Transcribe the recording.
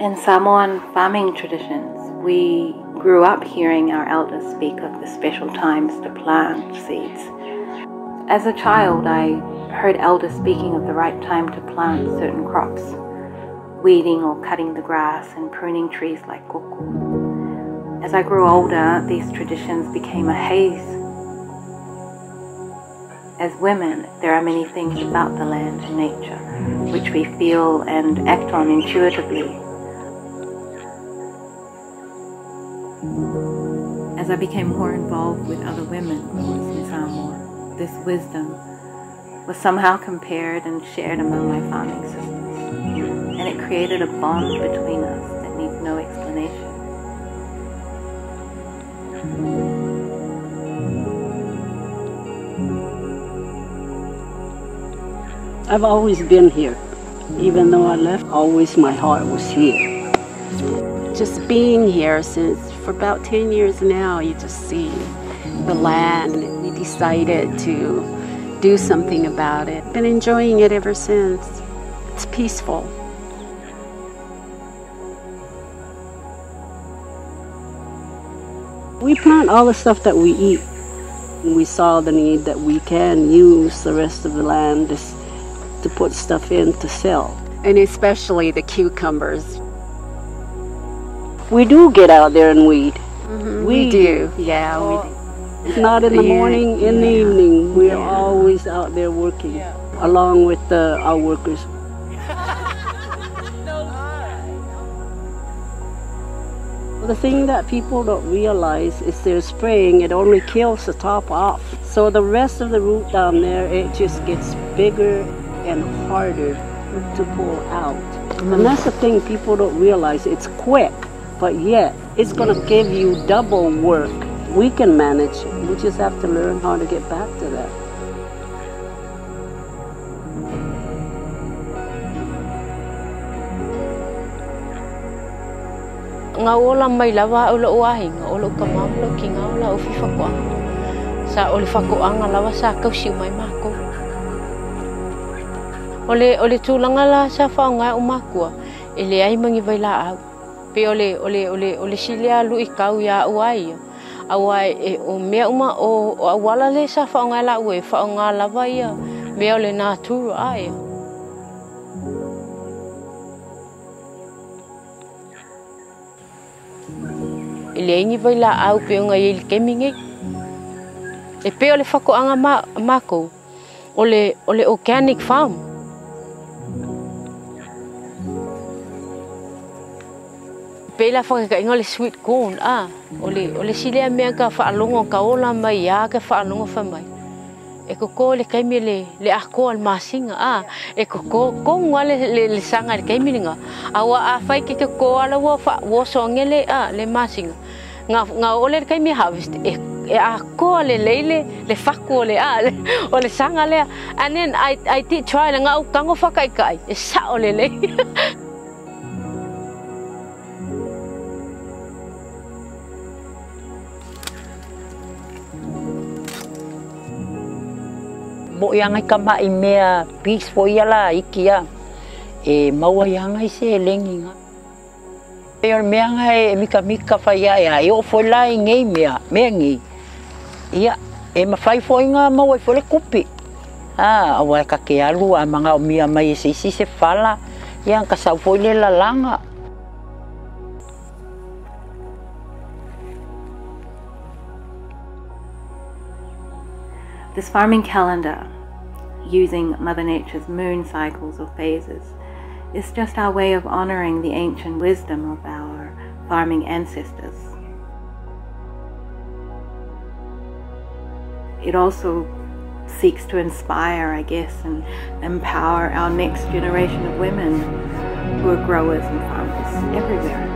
In Samoan farming traditions, we grew up hearing our elders speak of the special times to plant seeds. As a child, I heard elders speaking of the right time to plant certain crops, weeding or cutting the grass and pruning trees like koko. As I grew older, these traditions became a haze. As women, there are many things about the land and nature which we feel and act on intuitively. As I became more involved with other women growers in Samoa, this wisdom was somehow compared and shared among my farming sisters, and it created a bond between us that needs no explanation. I've always been here. Even though I left, always my heart was here. Just being here since for about 10 years now, you just see the land. We decided to do something about it. Been enjoying it ever since. It's peaceful. We plant all the stuff that we eat. We saw the need that we can use the rest of the land to put stuff in to sell. And especially the cucumbers. We do get out there and weed. Mm-hmm. We do, yeah, we do. If not in the morning, in the evening, we're always out there working, along with our workers. The thing that people don't realize is they're spraying, it only kills the top off. So the rest of the root down there, it just gets bigger and harder to pull out. Mm-hmm. And that's the thing people don't realize. It's quick, but yet it's gonna give you double work. We can manage, we just have to learn how to get back to that. Ngā ola mai lawa au lau ahinga, o lau kamama lau ki ngā ola au whiwhakoanga. Sa o le whakoanga lawa sa kausi mai mākou. O le tūlanga la sa whaonga o mākua, e le ai mangi vai la au. Pe o le silea lui kau ia au ai. Aua e o mea uma o awala le sa whaonga la ue, whaonga lawa ia, mea o le nā tūru ai. E le ingi vai la au pe unga i le kemi ngei. E pe o le whakoanga mākou, o le organic farm. Pe la whakakainga o le sweet corn, o le silea mea ka whaalongo ka ola mai, a ka whaalongo wha mai. E koko le kaimi le akoa le masinga, e koko konga le sanga le kaimi linga. Awa a whai ke koko ala ua woso le, le masinga. Ngā ole le kaimi harvest, e akoa le leile, le whaku o le o le sanga lea. And then I did try le ngā ukango whakaikai, e sa o le lei. Mo ia ngai kama i mea peaceful ia la iki ia. E maua ia ngai se lengi nga. E o mea ngai e mika mika whai ia e o foi la i ngei mea, mea ngei. Ia, e mawhai foi ngā maua i foi le kupi. Awa e kake alu a manga o mia mai e se isi se whala. Ia ka sau foi le lalanga. This farming calendar, using Mother Nature's moon cycles or phases, is just our way of honoring the ancient wisdom of our farming ancestors. It also seeks to inspire, I guess, and empower our next generation of women who are growers and farmers everywhere.